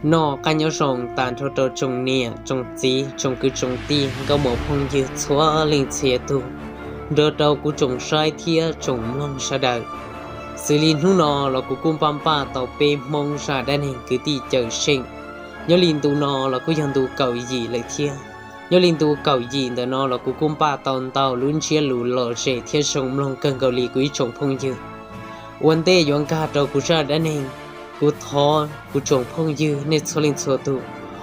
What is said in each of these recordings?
Noj qab nyob zoo tas nrho rau tsoom niam tsoom txiv tsoom kwv tsoom tij nkauj muam phooj ywg txhua leej txhia tug, nrog rau kuv tsoom saib thiab tsoom mloog sawv daws. Xws li hnub no los kuv kuj npaj npaj tau peb Hmoob zaj dab neeg kwv tij cawm seej. Nyob li ntu no los kuj yog ntu kaum yim lawm thiab. Nyob li ntu kaum yim ntawm no los kuv kuj npaj tau ntau lub ntsiab lus lom zem thiab zoo mloog kawg nkaus li kuv ib tsoom phooj ywg. Ua ntej yuav nkag rau kuv zaj dab neeg, kuv thov kuv tsoom phooj ywg nej txhua leej txhua tus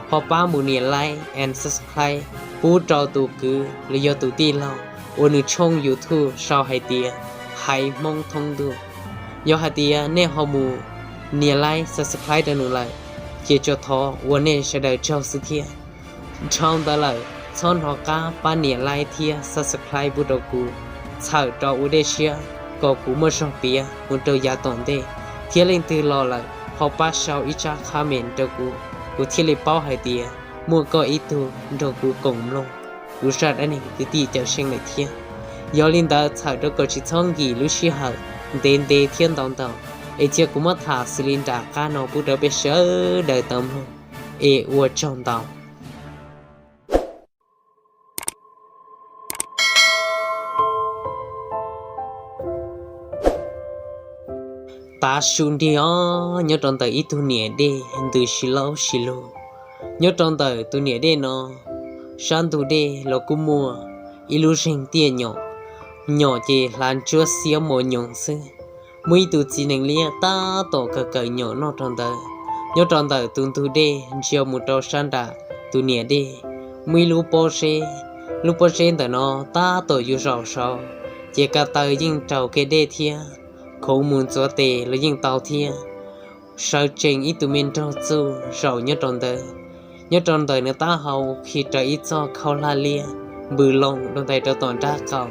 ho pab mus nias like and subscribe pub rau tus kwv los yog tus tij laug uas nws tshooj YouTube sau hais tias Haiv Hmoob Thoob Ntuj. Yog hais tias nej ho mus nias like subscribe rau nws lawm, ces tsuas thov ua nej sawv daws tsaug xwb thiab. Dhau ntawd lawm, txhob hnov qab pab nias like thiab subscribe pub rau kuv, txhawm rau ua dej siab kom kuv muaj zog piav mus rau yav tom ntej. Thiab leej twg los lawm ho pab sau ib tsab comment rau kuv, kuv thiaj li paub hais tias muaj koj ib tug nrog kuv koom mloog kuv zaj dab neeg kwv tij cawm seej lawm thiab. Yog li ntawd txhawm rau kom tsis txhob nkim lub sij hawm ntev ntev thiab ntau ntau, es cia kuv muab tham xws li nram qab no pub rau peb sawv daws tau mloog, es ua tsaug ntau. Tav su nrig os, nyob rau ntawm ib tug niam dej ntws si laub si lug. Nyob rau ntawm tus niam dej no, sab ntug dej los kuj muaj ib lub zeeg tiaj nyom, nyom ces hlav ntsuab xiab mos nyoos xwb. Muaj ib tug txiv nees liab tab tom kawm kawm nyom noj rau ntawd. Nyob rau ntawm tus ntug dej ntsia mus rau sab nram tus niam dej, muaj ib lub pob zeb, lub pob zeb ntawm no tab tom yuav zaum saud, ces ko taw yeej raug kev dej thiab, khoov mus ntxuav tes los yeej tau thiab. Sawv tsees ib tug me nraug txuj zaum nyob rau ntawd. Nyob rau ntawm nws taub hau khi rawv ib txoj khaub hlab liab npws loo rau ntais rau tom nrab qaum,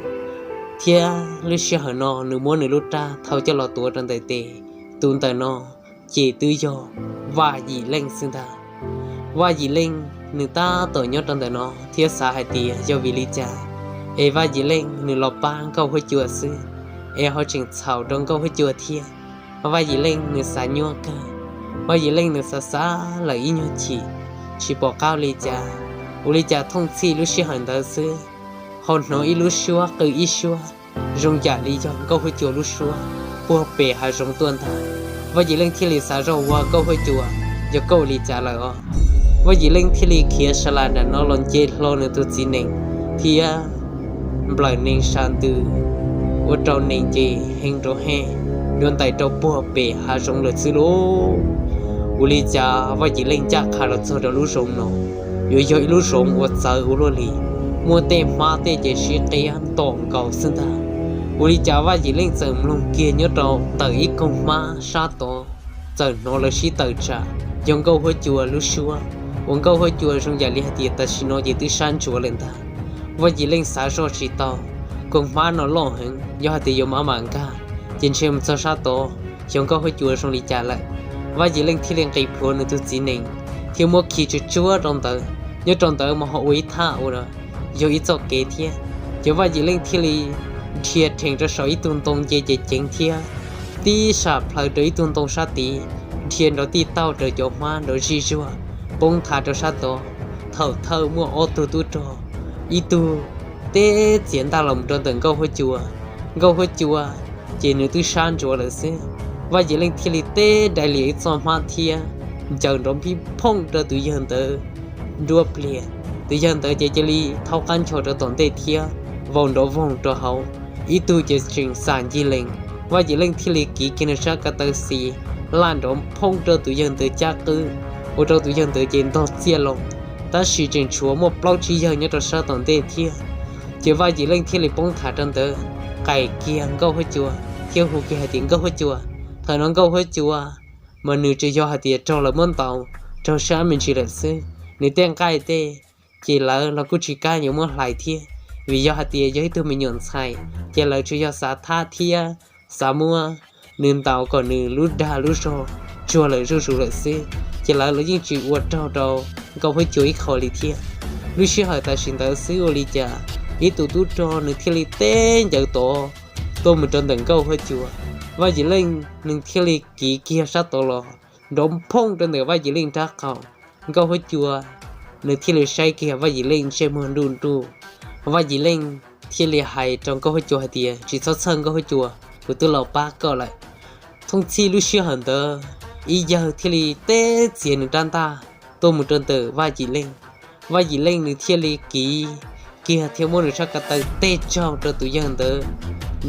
thiab lub sij hawm no nws muab nws lub raj thau coj los tuav rau ntawm tes. Tus ntawm no ces twb yog Vaj Yim Leej xwb ntag. Vaj Yim Leej nws tab tom nyob rau ntawm no thiab xav hais tias yog vim li cas es Vaj Yim Leej nws los pab Nkauj Huab Cua xwb, es ho tseem txhaum rau Nkauj Huab Cua thiab. Vaj Yim Leej nws xav nyuaj kawg. Vaj Yim Leej nws xav xav lawm ib nyuag chim, tsis pom qab ua li cas. Ua li cas thooj txhij lub sij hawm ntawd xwb, ho hnov ib lub suab qw ib suab, zoo yam li yog Nkauj Huab Cua lub suab puag pem hav zoov tuaj ntag. Vaj Yim Leej thiaj li xav zoj ua Nkauj Huab Cua, yog koj ua li cas lawm os? Vaj Yim Leej thiaj li khiav sa las nram no los nce hlo nws tus txiv nees thiab nplawm nees sa ntws, ua rau nees ces hee nrov hee dua ntais rau puag pem hav zoov lawm xwb lauj. Ua li cas Vaj Yim Leej ncaj qha los txog rau lub zoov no, yuav yog ib lub zoov uas txawv ua luaj li, muaj tej hmab tej ces sib qiab ntom nkaus xwb ntag. Ua li cas Vaj Yim Leej txawm mloog kiag nyob rau ntawm ib koog hmab sab tod, txawm hnov lawv sib tawm tsam, yog Nkauj Huab Cua lub suab, uas Nkauj Huab Cua zoo yam li hais tias tam sim no ces twb sab ntsuav lawm ntag. Vaj Yim Leej xav zoj tsis tau, koog hmab no loj heev, yog hais tias yuav mam mam nkag, ces ntshe mus txog sab tod xyov Nkauj Huab Cua zoo li cas lawm. Vaj Yim Leej thiaj li nqis plhuav nws tus txiv nees thiab muab khi tsuag tsuag rau ntawd. Nyob rau ntawd mas ho ua ib thaj ua yog ib txoj kev thiab, ces Vaj Yim Leej thiaj li dhia rhees rau saum ib tug ntoo nce ceev ceev thiab tib sam plhaws rau ib tug ntoo sab tid, dhia nrov tij tauj raws cov hmab nrov zij zuag poob nthav rau sab tod. Thaum thawj muaj ob tug tub rog, ib tug teb txiav ntaj los rau ntawm Nkauj Huab Cua. Nkauj Huab Cua ces nws twb sab ntsuav lawm xwb. Vaj Yim Leej thiaj li teb dai lias ib txoj hmab thiab ncaws nrov npij phooj rau tus yawg ntawd nruab pliag. Tus yawg ntawd ces cia li thaub qab ncho rau tom ntej thiab vau nrov voog rau hauv. Ib tug ces tseem xam ncig lees. Vaj Yim Leej thiaj li kiv kiag nws sab ko taw xis laj nrov phooj rau tus yawg ntawd caj qwb, ua rau tus yawg ntawd ces ntog txiaj loo. Tab sis tseem tshuav muaj plaub tsib yawg nyob rau sab tom ntej thiab. Ces Vaj Yim Leej thiaj li poob nthav rau ntawd, qais kiag Nkauj Huab Cua thiab hu kiag hais tias, Nkauj Huab Cua! Thaum no Nkauj Huab Cua mas nws tsuas yog hais tias raug lawv muab ntaus raug sab me ntsis lawm xwb, nws tej nqaij tej ces lawv los kuj tsis kam yuav muab hlais thiab, vim yog hais tias yog ib tug me nyuam ntxhais, ces lawv tsuas yog xav thab thiab xav muab nws ntaus kom nws lub dag lub zog tsuag lawm zuj zus lawm xwb, ces lawv los yeej tsis ua raug rau Nkauj Huab Cua ib qho li thiab. Lub sij hawm tam sim ntawd xwb ua li cas ib tug tub rog nws thiaj li teb ncaws tod tuaj mus rau ntawm Nkauj Huab Cua. Vaj Yim Leej nws thiaj li kiv kiag sab tod los nrov phooj rau ntawm Vaj Yim Leej rab qau. Nkauj Huab Cua nws thiaj li saib kiag Vaj Yim Leej ntsej muag nruj nruj. Vaj Yim Leej thiaj li hais rau Nkauj Huab Cua hais tias, Tsis txhob txhawj Nkauj Huab Cua, kuv twb los pab koj lawm. Thooj txhij lub sij hawm ntawd, ib yawg thiaj li teb txiav nws rab ntaj tuaj mus rau ntawm Vaj Yim Leej. Vaj Yim Leej nws thiaj li kiv kiag thiab muab nws sab ko taw teb tsaug rau tus yawg ntawd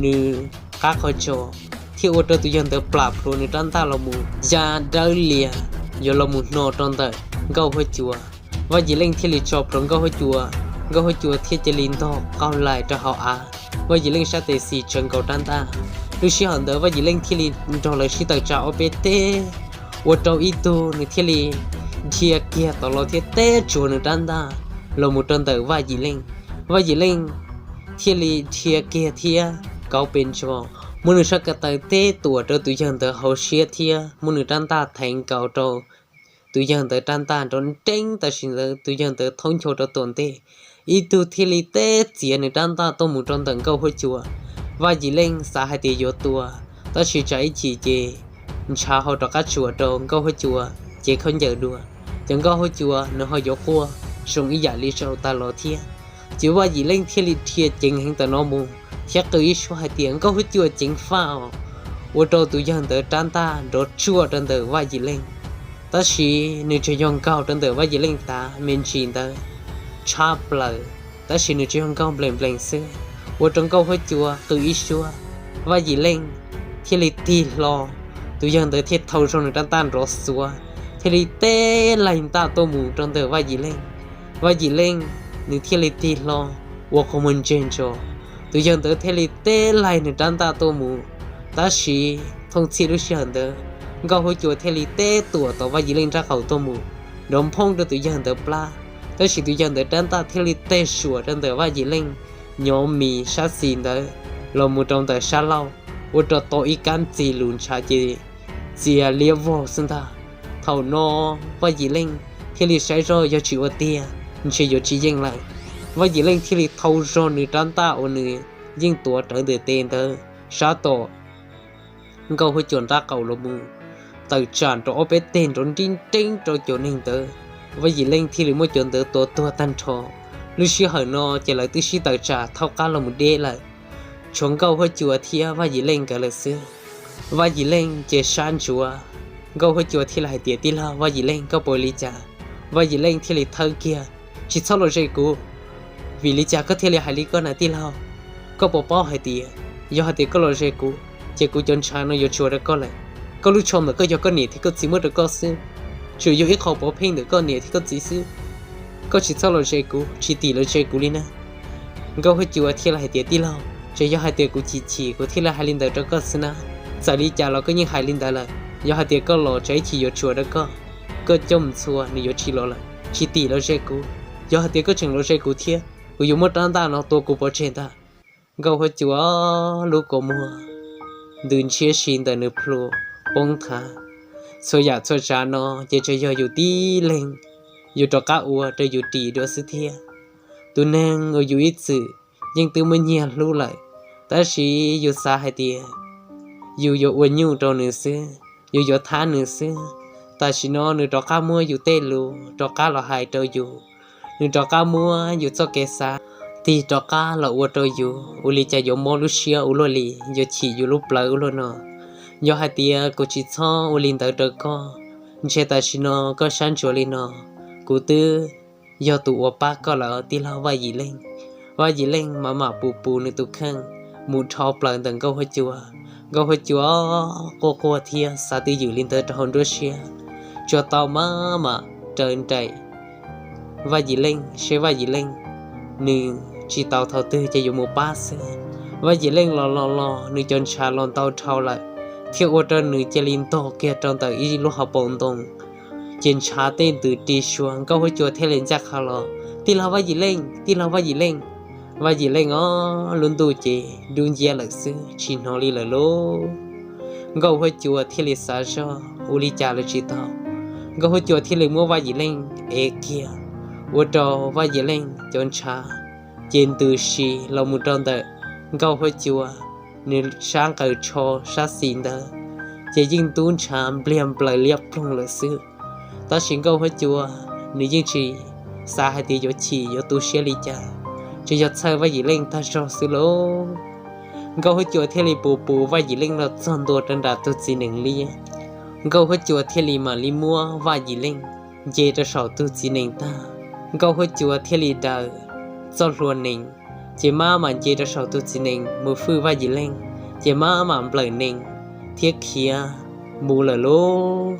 nws qab qhov tsos, thiaj ua rau tus yawg ntawd plam plhuav nws rab ntaj los mus ya dawb lias yuav los mus hno rau ntawm Nkauj Huab Cua. Vaj Yim Leej thiaj li tso plhuav Nkauj Huab Cua, Nkauj Huab Cua thiaj cia li ntog qaug lais rau hauv av. Vaj Yim Leej sab tes xis tsawv nkaus rab ntaj. Lub sij hawm ntawd Vaj Yim Leej thiaj li nrog lawv sib tawm tsam ob peb teg, ua rau ib tug nws thiaj li dhia kiag tom los thiab teb tsuav nws rab ntaj los mus rau ntawm Vaj Yim Leej. Vaj Yim Leej thiaj li dhia kiag thiab kauv pes ntso, muab nws sab ko taw teb tuam rau tus yawg ntawd hauv siab thiab muab nws rab ntaj theev nkaus rau tus yawg ntawd rab ntaj nrov nreeb, tam sim ntawd tus yawg ntawd thaub ncho rau tom ntej, ib tug thiaj li teb txiav nws rab ntaj tuaj mus rau ntawm Nkauj Huab Cua. Vaj Yim Leej xav hais tias yuav tua, tab sis tsam ib chim ces ntshav ho rov qab tsuas rau Nkauj Huab Cua cev khaub ncaws dua, ces Nkauj Huab Cua nws ho yuav quaj zoo ib yam li zaum tas los thiab. Ces Vaj Yim Leej thiaj li dhia ceev heev ntawm no mus thiab qw ib suab hais tias, Nkauj Huab Cua ceev faj os, ua rau tus yawg ntawd rab ntaj nrov tsuaj rau ntawm Vaj Yim Leej. Tab sis nws tsuas yog nkaug rau ntawm Vaj Yim Leej tav me ntsis ntawd tshab plaws, tab sis nws tsuas yog nkaug nplees nplees xwb, ua rau Nkauj Huab Cua qw ib suab, Vaj Yim Leej thiaj li tig hlo, tus yawg ntawd thiaj thau zog nws rab ntaj nrov xuav, thiaj li teb laig ntaj tuaj mus rau ntawm Vaj Yim Leej. Vaj Yim Leej nws thiaj li tig hlo ua qhov muag ntseg ntso, tus yawg ntawd thiaj li teb laig nws rab ntaj tuaj mus. Tab sis thooj txhij lub sij hawm ntawd, Nkauj Huab Cua thiaj li teb tuam tom Vaj Yim Leej rab qau tuaj mus, nrov nphoob rau tus yawg ntawd plab. Tab sis tus yawg ntawd rab ntaj thiaj li teg suam rau ntawm Vaj Yim Leej nyob mis sab xis ntawd los mus rau ntawm sab laug, ua rau tau ib kab ntxi lus ntshav ces txias liab vog xwb ntag. Thaum no Vaj Yim Leej thiaj li saib zoj yog tsis ua tiag ntshe yuav tsis yeej lawm. Vaj Yim Leej thiaj li thau zog nws rab ntaj uas nws yeej tuav rawv ntawm tes ntawd sab tom Nkauj Huab Cua nrab qau los mus, tawm tsam rau ob peb teg nrov nrib nreeb rau cov neeg ntawd. Vaj Yim Leej thiaj li muab cov ntawd tua tuag tag nrho. Lub sij hawm no ces lawv twb sib tawm tsam thaub qab los mus deb lawm, tshuav Nkauj Huab Cua thiab Vaj Yim Leej nkawd lawm xwb. Vaj Yim Leej ces sab ntsuav, Nkauj Huab Cua thiaj li hais tias, Tij laug Vaj Yim Leej, koj puas ua li cas? Vaj Yim Leej thiaj li thawb kiag, Tsis txhob los ze kuv. Vim li cas koj thiaj li hais li koj na tij laug? Koj puas paub hais tias yog hais tias koj los ze kuv, ces kuv cov ntshav no yuav tsuas rau koj lawm. Koj lub tsho ntawm koj yog koj niam thiab koj txiv muab rau koj xwb, tsuas yog ib qho pov pheej ntawm koj niam thiab koj txiv xwb. Koj tsis txhob los ze kuv, tsis tim los ze kuv li na. Nkauj Huab Cua thiaj li hais tias, Tij laug, tsuas yog hais tias kuv chim chim kuv thiaj li hais li ntawd rau koj xwb na. Txawm li cas los koj yeej hais li ntawd lawm, yog hais tias koj los tsam ib chim yuav tsuas rau koj, koj coj mus txhua nws yuav tsis los lawm. Tsis tim los ze kuv, yog hais tias koj tseem los ze kuv thiab, kuv yuav muab rab ntaj no tua kuv pov tseg ntag. Nkauj Huab Cua lub kua muag ntws ntshiab si ntawm nws plhu poob thav. Txhua yam txhua tsav no ces tsuas yog yus tib leeg yus rov qab ua rau yus ris dua xwb thiab. Tus neeg uas yus ib txwm yeej twb muaj nyiag hlub lawm, tab sis yus xav hais tias yus yuav ua nyuj rau nws xwb, yus yuav thab nws xwb. Tam sim no nws rov qab muab yus tej lus rov qab los hais rau yus, nws rov qab muab yus txoj kev xav tig rov qab los ua rau yus, ua li cas yuav mob lub siab ua luaj li, yuav chim yus lub plawv ua luaj no. Yog hais tias kuv tsis txhob ua li ntawd rau koj, ntshe tam sim no koj sab ntsuav li no, kuv twb yog tus uas pab koj lawm tij laug Vaj Yim Leej. Vaj Yim Leej mam mam pus pus nws tus kheej mus dhau plaws ntawm Nkauj Huab Cua. Nkauj Huab Cua quaj quaj thiab xav twj ywm li ntawd rau hauv nruab siab, tsuas tau maj mam raws nraim Vaj Yim Leej seb Vaj Yim Leej nws tsis tau thaum twg ces yuav mus pab xwb. Vaj Yim Leej los los los nws cov ntshav los ntau dhau lawm, thiaj ua rau nws cia li ntog kiag rau ntawm ib lub hauv paus ntoo, ces ntshav tej ntws ri sua. Nkauj Huab Cua thiaj li ncaj qha los, Tij laug Vaj Yim Leej, tij laug Vaj Yim Leej. Vaj Yim Leej os, lub ntuj ces dub nciab lawm xwb, tsis hnov li lawm lauj. Nkauj Huab Cua thiaj li xav zoj ua li cas los tsis tau, Nkauj Huab Cua thiaj li muab Vaj Yim Leej ev kiag, ua rau Vaj Yim Leej cov ntshav ces ntws si los mus rau ntawm Nkauj Huab Cua nws sab nqaws tsho sab xis ntawd. ces yeej ntub ntshav npliag nplaws liab ploog lawm xwb. Tab sis Nkauj Huab Cua nws yeej tsis xav hais tias yuav chim yuav tu siab li cas, tsuas yog txhawj Vaj Yim Leej tag zog xwb lauj. Nkauj Huab Cua thiaj li pus pus Vaj Yim Leej los txog ntua rau nram tus txiv nees liab. Nkauj Huab Cua thiaj li mam li muab Vaj Yim Leej nce rau saum tus txiv nees tag, Nkauj Huab Cua thiaj li daws txoj hlua nees, ces maj mam nce rau saum tus txiv nees mus fwj Vaj Yim Leej, ces maj mam nplawm nees thiab khiav mus lawm lauj.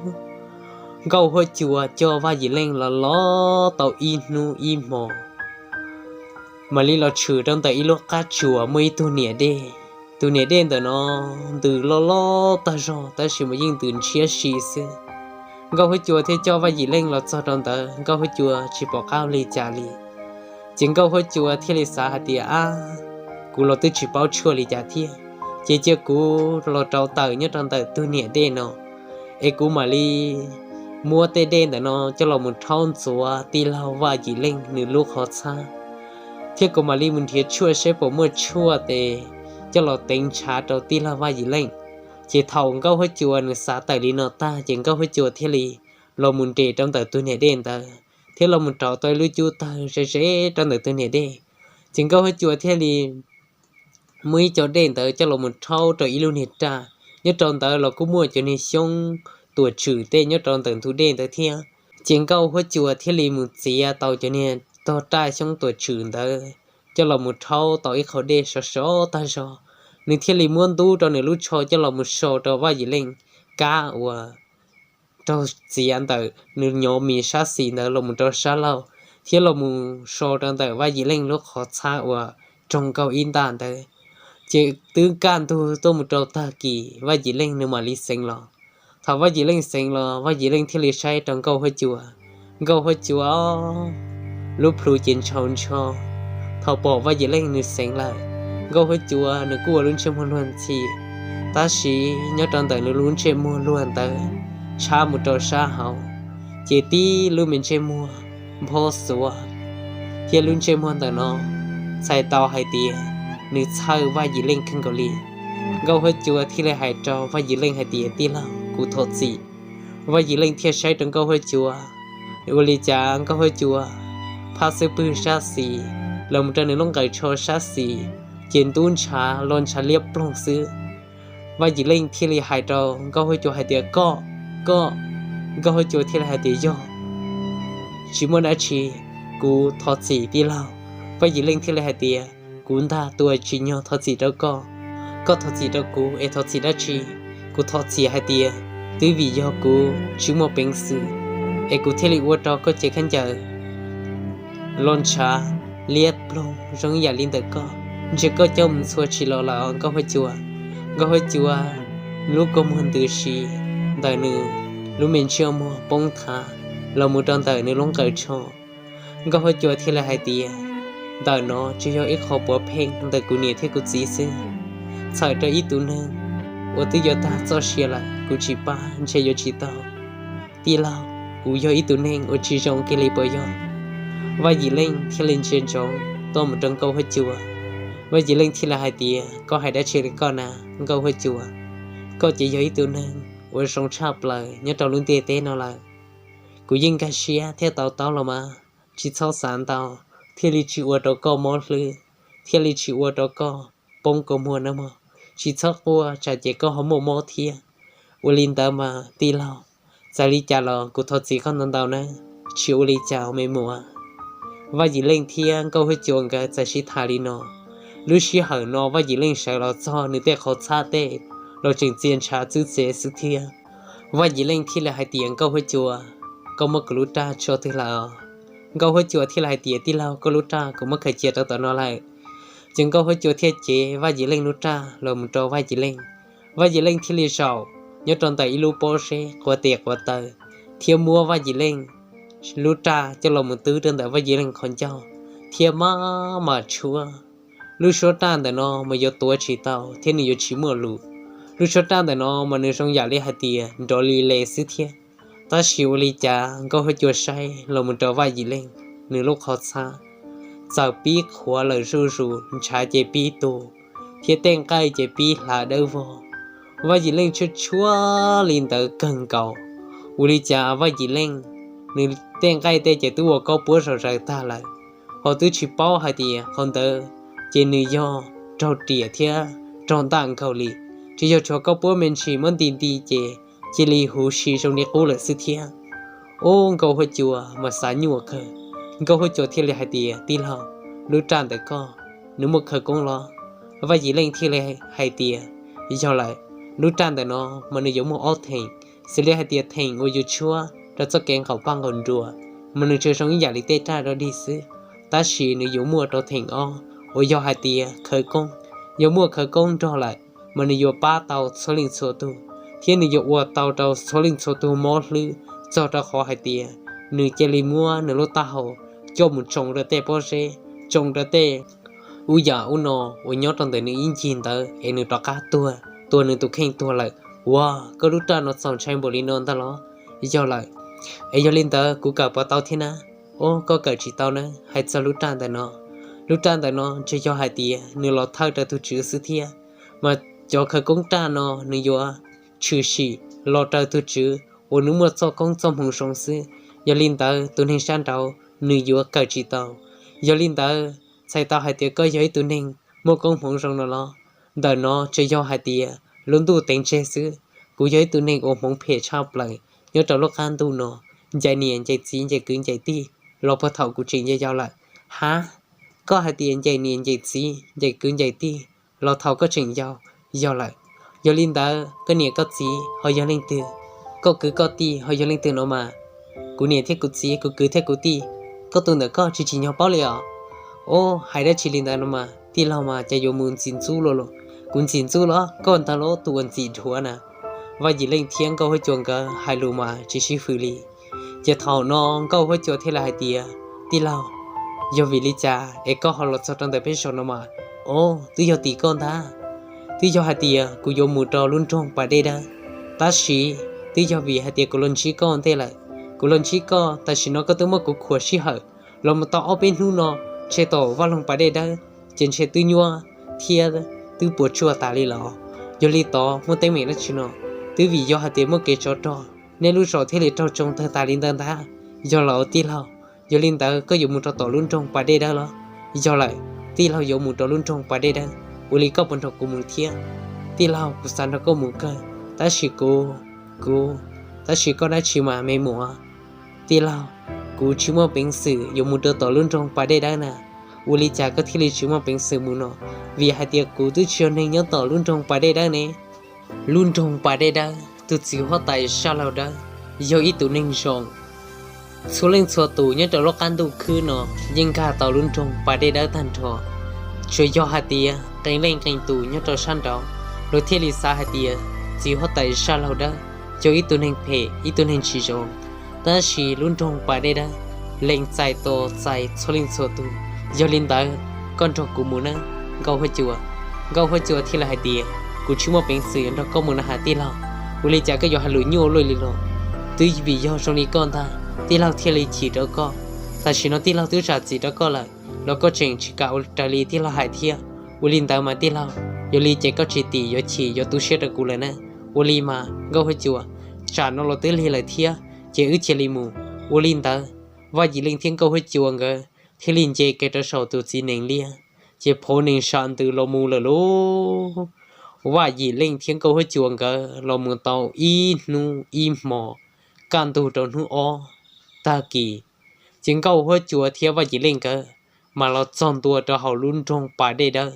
Nkauj Huab Cua coj Vaj Yim Leej los los tau ib hnub ib hmo, mam li los tshwm rau ntawm ib lub qab tsuas muaj ib tug niam dej. Tus niam dej ntawm no ntws loj loj tag zog tab sis mas yeej ntws ntshiab si xwb. Nkauj Huab Cua thiaj coj Vaj Yim Leej los txog rau ntawd, Nkauj Huab Cua tsis pom qab ua li cas li. Ces Nkauj Huab Cua thiaj li xav hais tias, ab, kuv los twb tsis paub tshuaj li cas thiab, ces cia kuv los rauv taws nyob rau ntawm tus niam dej no, es kuv mam li muab tej dej ntawm no coj los mus rhaub ntxuav tij laug Vaj Yim Leej nws lub qhov txhab, thiab kuv mam li mus nrhiav tshuaj saib puas muaj tshuaj tes coj los teev ntshav rau tij laug Vaj Yim Leej. Ces thaum Nkauj Huab Cua nws xav tawm li no tag ces Nkauj Huab Cua thiaj li los mus nres rau ntawm tus niam dej ntawd thiab los mus rauv tau ib lub cub tawg ze ze rau ntawm tus niam dej. Ces Nkauj Huab Cua thiaj li muab ib co dej ntawd coj los mus rhaub rau ib lub niag raj. Nyob rau ntawd los kuj muaj cov niag xyoob tuam tswm tej nyob rau ntawm ntug dej ntawd thiab. Ces Nkauj Huab Cua thiaj li mus txiav tau cov niag tog raj xyoob tuam tswm ntawd coj los mus rhaub tau ib qho dej sov sov tag zog. Nws thiaj li muab ntub rau nws lub tsho coj los mus so rau Vaj Yim Leej kab uas raug txiav ntawm nws nyov mis sab xis ntawd los mus rau sab laug, thiab los mus so rau ntawm Vaj Yim Leej lub qhov txhab uas raug nkaug ib ntaj ntawd. Ces twb kaj ntug tuaj mus rau tag kis Vaj Yim Leej nws mam li xeev los. Thaum Vaj Yim Leej xeev los Vaj Yim Leej thiaj li saib rau Nkauj Huab Cua. Nkauj Huab Cua lub plhu ces ntshaus ntsho. Thaum pom Vaj Yim Leej nws xeev lawm, Nkauj Huab Cua nws kuj ua lub ntsej muag luag ntxhi, tab sis nyob rau ntawm nws lub ntsej muag luag ntawd tshab mus rau sab hauv, ces tib lub me ntsej muag nphob xuav, thiab lub ntsej muag ntawm no txhais tau hais tias nws txhawj Vaj Yim Leej kawg nkaus li. Nkauj Huab Cua thiaj li hais rau Vaj Yim Leej hais tias, tij laug, kuv thov txim. Vaj Yim Leej thiaj saib rau Nkauj Huab Cua, ua li cas Nkauj Huab Cua phab xub pwg sab xis los mus rau nws lub nqaws tsho sab xis, ces ntub ntshav los ntshav liab ploog xwb. Vaj Yim Leej thiaj li hais rau Nkauj Huab Cua hais tias, koj, koj. Nkauj Huab Cua thiaj li hais tias, yog, tsis muaj dab tsi, kuv thov txim tij laug. Vaj Yim Leej thiaj li hais tias, kuv ntag tus tsim nyog thov txim rau koj, koj thov txim rau kuv es thov txim dab tsi? Kuv thov txim hais tias twb vim yog kuv tsis muaj peev xwm es kuv thiaj li ua rau koj cev khaub ncaws los ntshav liab ploog zoo yam li ntawm koj. Ntshe koj coj mus ntxhua tsis los lawm os Nkauj Huab Cua. Nkauj Huab Cua lub kua muag ntws si ntawm nws lub me ntsej muag poob thav los mus rau ntawm nws lub nqaws tsho. Nkauj Huab Cua thiaj li hais tias, ntawm no tsuas yog ib qho puav pheej ntawm kuv niam thiab kuv txiv xwb. Txhawm rau ib tug neeg uas twb yuav tag txoj sia lawm kuv tsis pab ntshe yuav tsis tau. Tij laug, kuv yog ib tug neeg uas tsis zoo kiag li puas yog? Vaj Yim Leej thiaj li ntsia ntsoov tuaj mus rau Nkauj Huab Cua. Vaj Yim Leej thiaj li hais tias, koj hais dab tsi li koj na Nkauj Huab Cua? Koj ces yog ib tug neeg uas zoo tshaj plaws nyob rau lub ntiaj teb no lawm. Kuv yeej nkag siab thiab to taub los mas, tsis txhob xav ntau, thiaj li tsis ua rau koj mob hlwb, thiaj li tsis ua rau koj poob kua muag nawb mog. Tsis txhob quaj tsam ces koj ho muaj mob thiab. Ua li ntawd mas tij laug, txawm li cas los kuv thov txim koj ntau ntau nawb, tsis ua li cas me muam. Vaj Yim Leej thiab Nkauj Huab Cua nkawd txawm sib tham li no. Lub sij hawm no Vaj Yim Leej sawv los txog nws tej qhov txhab tej los tseem txia ntshav txwb txev xwb thiab. Vaj Yim Leej thiaj li hais tias, Nkauj Huab Cua, koj muab kuv lub raj tso twg lawm os? Nkauj Huab Cua thiaj li hais tias, tij laug, koj lub raj kuv muab khaws cia rau tom no lawm. Ces Nkauj Huab Cua thiaj cev Vaj Yim Leej lub raj los mus rau Vaj Yim Leej. Vaj Yim Leej thiaj li zaum nyob rau ntawm ib lub pob zeb quav tes quav taw, thiab muab Vaj Yim Leej lub raj coj los mus twb rau ntawm Vaj Yim Leej qhov ncauj, thiab maj mam tshuab. Lub suab raj ntawm no mas yuav tuav tsis tau thiab nws yuav tsis muaj lus. Lub suab raj ntawm no mas nws zoo yam li hais tias nrov li le xwb thiab. Tab sis ua li cas Nkauj Huab Cua saib los mus rau Vaj Yim Leej nws lub qhov txhab, txawm pib qhuav lawm zuj zus, ntshav ces pib tu, thiab tej nqaij ces pib hlav dawb vog. Vaj Yim Leej tshuab tshuab li ntawd kawg nkaus. Ua li cas Vaj Yim Leej, nws tej nqaij tej ces twb ua kaub puab zom zaws tag lawm, ho twb tsis paub hais tias qhov ntawd ces nws yog raug riam thiab raug ntaj nkaus li, tsis yog tshuav kaub puab me ntsis muab nti nti ces cia li huv si zoo li qub lawm xwb thiab. Ub, Nkauj Huab Cua mas xav nyuaj kawg. Nkauj Huab Cua thiaj li hais tias, Tij laug, lub raj ntawm koj, nws muaj khawv koob los? Vaj Yim Leej thiaj li hais tias, Yog lawm, lub raj ntawm no mas nws yuav muaj ob theem, xws li hais tias theem uas yus tshuab rau txoj kev nqaum paj nqaum nruas mas nws tsuas zoo ib yam li tej raj dog dig xwb, tab sis nws yuav muaj rau theem ob uas yog hais tias khawv koob. Yog muaj khawv koob nrog lawm mas nws yuav pab tau txhua leej txhua tug, thiab nws yuav ua tau rau txhua leej txhua tug mob hlwb, txog rau qhov hais tias nws cia li muab nws lub taub hau coj mus tsoo rau tej pob zeb, tsoo rau tej ub yam ub no uas nyob rau ntawm nws ib ncig ntawd es nws rov qab tuag, tua nws tus kheej tuag lawm. Ua, koj lub raj no txaus ntshai npaum li no ntag los? Yog lawm, es yog li ntawd kuv kawm puas tau thiab na? Ub, koj kawm tsis tau na. Hais txog lub raj ntawm no, lub raj ntawm no tsuas yog hais tias nws los thawj raws tus tswv xwb thiab, mas cov khawv koob raj no nws yuav tshwm sim los raws tus tswv uas nws muaj txoj koob txoj hmoov zoo xwb. Yog li ntawd tus neeg sab nraud nws yuav kawm tsis tau. Yog li ntawd txhais tau hais tias koj yog ib tug neeg muaj koob hmoov zoo no los? Ntawm no tsuas yog hais tias lub ntuj teev tseg xwb. Kuv yog ib tug neeg uas hmoov phem tshaj plaws nyob rau lub qab ntuj no, ncaim niam ncaim txiv ncaim kwv ncaim tij los puag thaum kuv tseem yau yau lawm. Hab, koj hais tias ncaim niam ncaim txiv ncaim kwv ncaim tij los thaum koj tseem yau? Yog lawm, yog li ntawd koj niam koj txiv ho yog leej twg? Koj kwv koj tij ho yog leej twg no mas? Kuv niam thiab kuv txiv, kuv kwv thiab kuv tij, koj tus ntawm koj tsis tsim nyog paub li os. Ub, hais dab tsi li ntawd no mas, tij laug mas cas yuav mus ntxim ntxub luaj los? Kuv ntxim ntxub los? Koj ntag los tus uas ntxim dhuav na. Vaj Yim Leej thiab Nkauj Huab Cua nkawd hais lus mas tsis sib fwm li. Ces thaum no Nkauj Huab Cua thiaj li hais tias, Tij laug, yog vim li cas es koj ho los txog rau ntawm peb zos no mas? Ub, twb yog tim koj ntag. Twb yog hais tias kuv yuav mus rau lub nroog Pas Dej Dawb, tab sis twb yog vim hais tias kuv los ntsib koj ntej lawm. Kuv los ntsib koj, tam sim no koj twb muab kuv khuam sij hawm los mus tau ob peb hnub no, ntshe tom vaj loog Pas Dej Dawb ces ntshe twb nyuaj thiab twb puas tsuaj tas li los. Yog li tod muaj teeb meem dab tsi no? Twb vim yog hais tias muaj kev tsov rog, nej lub zos thiaj li raug tsoo tawg tas li ntawd ntag. Yog lawm tij laug, yog li ntawd koj yuav mus rau tom lub nroog Pas Dej Dawb los? Yog lawm, tij laug yuav mus rau lub nroog Pas Dej Dawb. Ua li koj puas nrog kuv mus thiab? Tij laug, kuv xav nrog koj mus kawg, tab sis kuv, kuv, tab sis koj dab tsi mas me muam? Tij laug, kuv tsis muaj peev xwm yuav mus rau tom lub nroog Pas Dej Dawb na. Ua li cas koj thiaj li tsis muaj peev xwm mus no? Vim hais tias kuv twb tsis yog neeg nyob tom lub nroog Pas Dej Dawb ne. Lub nroog Pas Dej Dawb, tus txiv huab tais Sab Laug Dawb yog ib tug neeg zoo. Txhua leej txhua tus nyob rau lub qab ntuj khwb no yeej nkag tau lub nroog Pas Dej Dawb tag nrho. Tsuas yog hais tias qee leej qee tus nyob rau sab nraud, luag thiaj li xav hais tias txiv huab tais Sab Laug Dawb yog ib tug neeg phem, ib tug neeg tsis zoo. Tab sis lub nroog Pas Dej Dawb lees txais tos txais txhua leej txhua tus. Yog li ntawd, koj nrog kuv mus nawb, Nkauj Huab Cua. Nkauj Huab Cua thiaj li hais tias, kuv tsis muaj peev xwm yuav nrog koj mus na has tij laug. Ua li cas koj yuav hais lus nyuaj luaj li los? Twb vim yog zoo li koj ntag, tij laug thiaj li chim rau koj. Tam sim no tij laug twb zam txim rau koj lawm, los koj tseem tsis kam ua raws li tij laug hais thiab. Ua li ntawd mas tij laug, yog li ces koj tsis tim yuav chim yuav tu siab rau kuv lawm na. Ua li mas Nkauj Huab Cua, tsam no los twb lig lawm thiab, ces wb cia li mus. Ua li ntawd, Vaj Yim Leej thiab Nkauj Huab Cua nkawd thiaj li nce kiag rau saum tus txiv nees liab, ces phov nees sam ntws los mus lawm lauj. Vaj Yim Leej thiab Nkauj Huab Cua nkawd los mus tau ib hnub ib hmo, kaj ntug rau hnub ob tag kis, ces Nkauj Huab Cua thiab Vaj Yim Leej nkawd mas los txog ntua rau hauv lub nroog Pas Dej Dawb.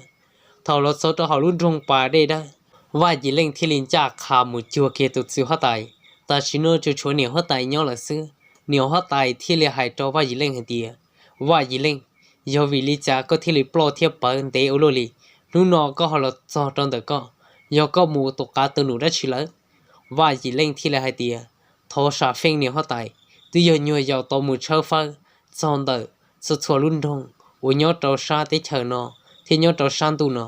Thaum los txog rau hauv lub nroog Pas Dej Dawb, Vaj Yim Leej thiaj li ncaj qha mus cuag kiag tus txiv huab tais. Tam sim no tsuas tshuav niam huab tais nyob lawm xwb. Niam huab tais thiaj li hais rau Vaj Yim Leej hais tias, Vaj Yim Leej, yog vim li cas koj thiaj li ploj thiab pawv ntev ua luaj li? Hnub no koj ho los txog rau ntawm koj, yog koj mus tus qav tus num dab tsi lawm? Vaj Yim Leej thiaj li hais tias, thov sam feej niam huab tais, twb yog nyuag yaus tau mus tshawb fawb txog ntawm txhua txhua lub nroog uas nyob rau sab teb chaws no thiab nyob rau sab ntuj no,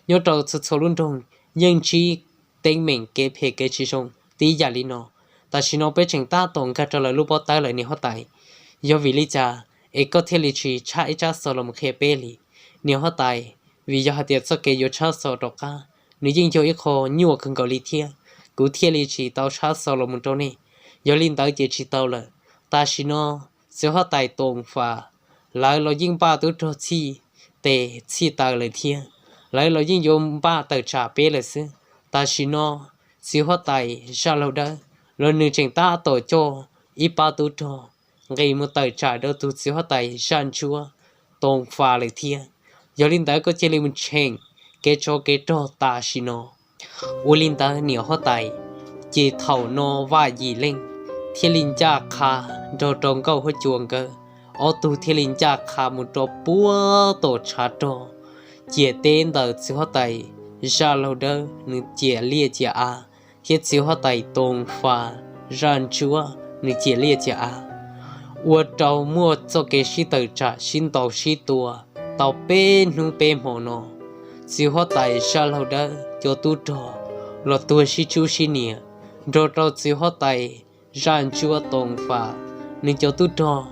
nyob rau txhua txhua lub nroog yeej ntsib teeb meem kev phem kev tsis zoo tib yam li no. Tam sim no peb tseem tab tom nkag rau lawv lub pob tawb lawm niam huab tais, yog vim li cas es koj thiaj li tsis tshaj ib tsab xov los mus qhia peb li? Niam huab tais, vim yog hais tias txoj kev yuav tshawb xov rov qab nws yeej yog ib qho nyuaj kawg nkaus li thiab, kuv thiaj li tsis tau tshab xaus los mus rau nej. Yog li ntawd ces tsis tau lawm. Tam sim no txiv huab tais Toos Fas lawv los yeej npaj tub rog txhij tes txhij taw lawm thiab, lawv los yeej yuav npaj tawm tsam peb lawm xwb. Tam sim no txiv huab tais Zaj Laug Dawb los nws tseem tab tom coj ib pab tub rog nqis mus tawm tsam rau tus txiv huab tais Zaj Ntsuab Toos Fas lawm thiab. Yog li ntawd koj cia li mus tsheem kev tsov kev rog tam sim no. Ua li ntawd niam huab tais, ces thaum no Vaj Yim Leej thiaj li ncaj qha nrog rau Nkauj Huab Cua nkawd ob tug thiaj li ncaj qha mus rau puag tom tshav rog ciam teb ntawm txiv huab tais Zaj Laug Dawb nws ciam liaj ciam av thiab txiv huab tais Toos Fas Zaj Ntsuab nws ciam liaj ciam av, ua rau muaj txoj kev sib tawm tsam sib ntaus sib tua tau peb hnub peb hmo no. Txiv huab tais Zaj Laug Dawb cov tub rog los tuag sib tsub sib nias, nrog rau txiv huab tais Zaj Ntsuab Toos Fas nws cov tub rog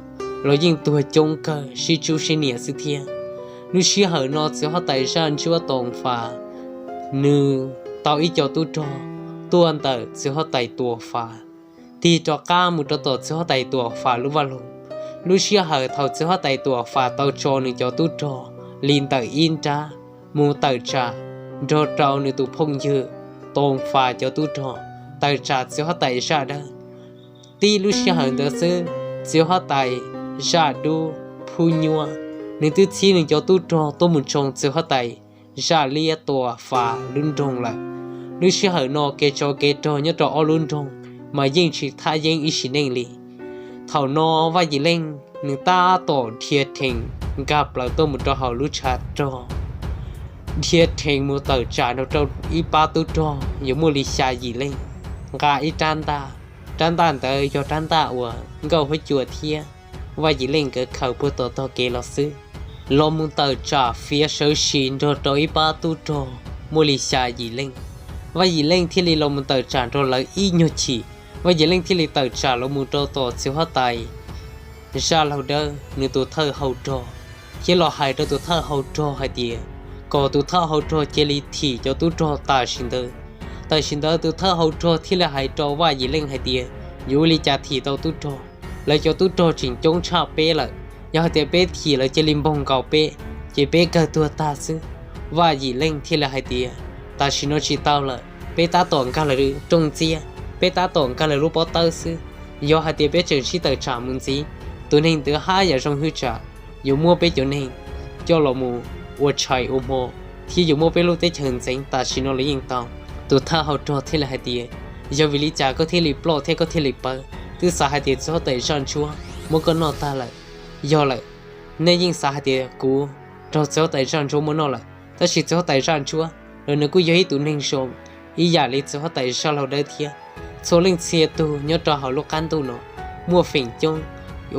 los yeej tuag coob kawg sib tsub sib nias xwb thiab. Lub sij hawm no txiv huab tais Zaj Ntsuab Toos Fas nws tau ib co tub rog tuaj ntawm txiv huab tais Tuam Fas tig rov qab mus rau tom txiv huab tais Tuam Fas lub vaj loog. Lub sij hawm thaum txiv huab tais Tuam Fas tau tso nws cov tub rog li ntawm ib nrab mus tawm tsam nrog rau nws tus phooj ywg Toos Fas cov tub rog tawm tsam txiv huab tais Zaj Dawb, tib lub sij hawm ntawd xwb txiv huab tais Zaj Dub Phub Nyuab nws twb txhib nws cov tub rog tuaj mus tsoo txiv huab tais Zaj Liab Tuam Fas lub nroog lawm. Lub sij hawm no kev tsov kev rog nyob rau ob lub nroog mas yeej tsis thaj yeeb ib sim neej li. Thaum no Vaj Yim Leej nws tab tom dhia rhees nkag plaws tuaj mus rau hauv lub tshav rog, dhia rhees mus tawm tsam nrog rau ib pab tub rog yuav muaj li xya yim leej, nqa ib rab ntaj. Rab ntaj ntawd yog rab ntaj uas Nkauj Huab Cua thiab Vaj Yim Leej nkawd khaws puag tom tog kev los xwb, los mus tawm tsam fiav sawv sis nrog rau ib pab tub rog muaj li xya yim leej. Vaj Yim Leej thiaj li los mus tawm tsam nrog lawv ib nyuag chim. Vaj Yim Leej thiaj li tawm tsam los mus rau tom txiv huab tais Zaj Laug Dawb nws tus thawj hau rog, thiab los hais rau tus thawj hau rog hais tias kom tus thawj hau rog cia li thim cov tub rog tam sim ntawd. Tam sim ntawd tus thawj hau rog thiaj li hais rau Vaj Yim Leej hais tias, yuav ua li cas thim tau tub rog? Lawv cov tub rog tseem coob tshaj peb lawm. Yog hais tias peb thim lawv cia li npoog nkaus peb, ces peb kawg tuag tag xwb. Vaj Yim Leej thiaj li hais tias, tam sim no tsis tau lawm, peb tab tom nkag lawv rooj ntxiab, peb tab tom nkag lawv lub pob tawb xwb. Yog hais tias peb tseem sib tawm tsam mus ntxiv, tus neeg ntawd haj yam zoo hwj tsam yuav muab peb cov neeg coj los mus ua tshais ua hmo, thiab yuav muab peb lub teb chaws ntxeev tam sim no los yeej tau. Tus thawj hau rog thiaj li hais tias, yog vim li cas koj thiaj li ploj thiab koj thiaj li pawv? Twb xav hais tias txiv huab tais Zaj Ntsuab muab koj noj tag lawm. Yog lawm, nej yeej xav hais tias kuv raug txiv huab tais Zaj Ntsuab muab noj lawm, tab sis txiv huab tais Zaj Ntsuab los nws kuj yog ib tug neeg zoo ib yam li txiv huab tais Zaj Laug Dawb thiab. Txhua leej txhia tug nyob rau hauv lub qab ntuj no muaj feem coob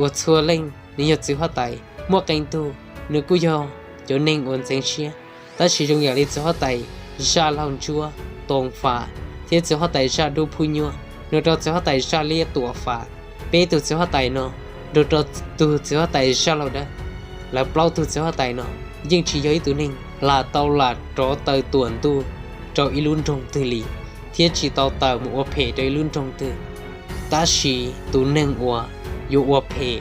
uas txhua leej nws yog txiv huab tais, muaj qee tug nws kuj yog cov neeg uas ntxeev siab. Tab sis zoo yam li txiv huab tais Zaj Laug Ntsuab Toos Fas thiab txiv huab tais Zaj Dub Phub Nyuab, nrog rau txiv huab tais Zaj Liab Tuam Fas, peb tug txiv huab tais no, nrog rau tus txiv huab tais Zaj Laug Dawb, lawv plaub tug txiv huab tais no yeej tsis yog ib tug neeg lam tau lam rov taw tuam ntuj rau ib lub nroog twg li, thiab tsis tau tawm mus ua phem rau ib lub nroog twg. Tab sis tus neeg uas yuav ua phem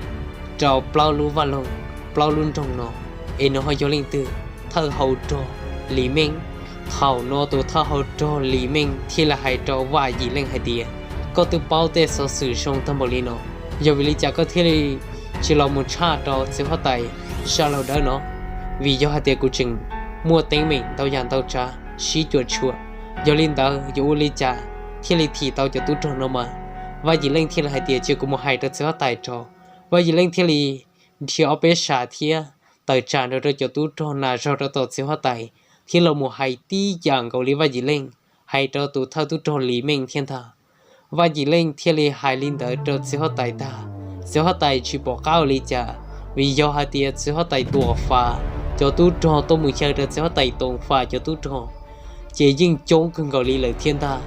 rau plaub lub vaj loog, plaub lub nroog no, es nws ho yog leej twg? Thawj hau rog Lis Meej. Thaum no tus thawj hau rog Lis Meej thiaj li hais rau Vaj Yim Leej hais tias, koj twb paub tej xov xwm zoo tag npaum li no, yog vim li cas koj thiaj li tsis los mus tshaj rau txiv huab tais Zaj Laug Dawb no? Vim yog hais tias kuv tseem muaj teeb meem ntau yam ntau tsav sib cuam tshuam, yog li ntawd yuav ua li cas thiaj li thim tau cov tub rog no mas? Vaj Yim Leej thiaj li hais tias, cia kuv mus hais rau txiv huab tais tso. Vaj Yim Leej thiaj li dhia ob peb sab thiab tawm tsam nrog rau cov tub rog nas zog rau tom txiv huab tais, thiab los mus hais tib yam nkaus li Vaj Yim Leej hais rau tus thawj tub rog Lis Meej thiab ntag. Vaj Yim Leej thiaj li hais li ntawd rau txiv huab tais tag, txiv huab tais tsis pom qab ua li cas, vim yog hais tias txiv huab tais Tuam Fas cov tub rog tuaj mus xyaw rau txiv huab tais Toos Fas cov tub rog ces yeej coob kawg nkaus li lawm thiab ntag.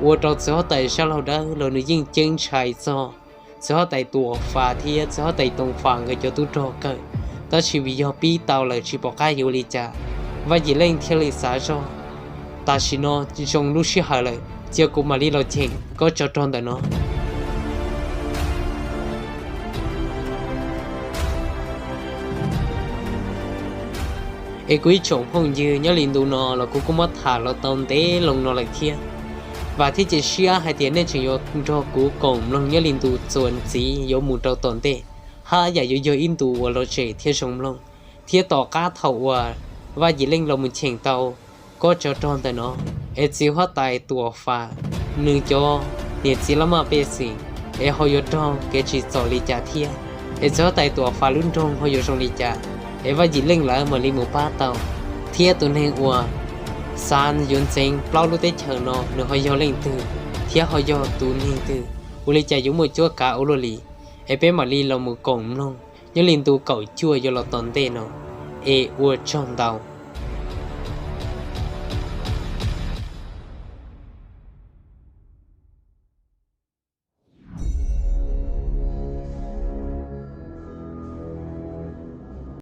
Ua rau txiv huab tais Zaj Laug Dawb los nws yeej ceeb ntshai txog txiv huab tais Tuam Fas thiab txiv huab tais Toos Fas nkawd cov tub rog kawg. Tab sis vim yog pib tau lawm tsis pom qab yuav ua li cas, Vaj Yim Leej thiaj li xav zog Tam sim no zoo lub sij hawm lawm, cia kuv mam li los cheem kob tsov rog ntawm no. Es kuv ib tsoom phooj ywg, nyob li ntu no los kuv kuj muab tham los tau ntev loo no lawm thiab. Vam thiab cia siab hais tias nej tseem yuav nrog kuv koom mloog nyob li ntu txuas ntxiv yuav mus rau tom ntej, haj yam yuav yog ib ntu uas lom zem thiab zoo mloog. Thiab tom qab thaum uas Vaj Yim Leej los mus cheem tau kob tsov rog ntawm no, es txiv huab tais Tuam Fas nws cov niam txiv laj maj pej xeem es ho yuav raug kev tsim txom li cas thiab, es txiv huab tais Tuam Fas lub nroog ho yuav zoo li cas, es Vaj Yim Leej lawv mam li mus pab tau, thiab tus neeg uas xav yuav ntxeev plaub lub teb chaws no nws ho yog leej twg, thiab ho yog tus neeg twg, ua li cas yuav muaj cuab kav ua luaj li. Es peb mam li los mus koom mloog nyob li ntu kaum cuaj yuav los tom ntej no, es ua tsaug ntau.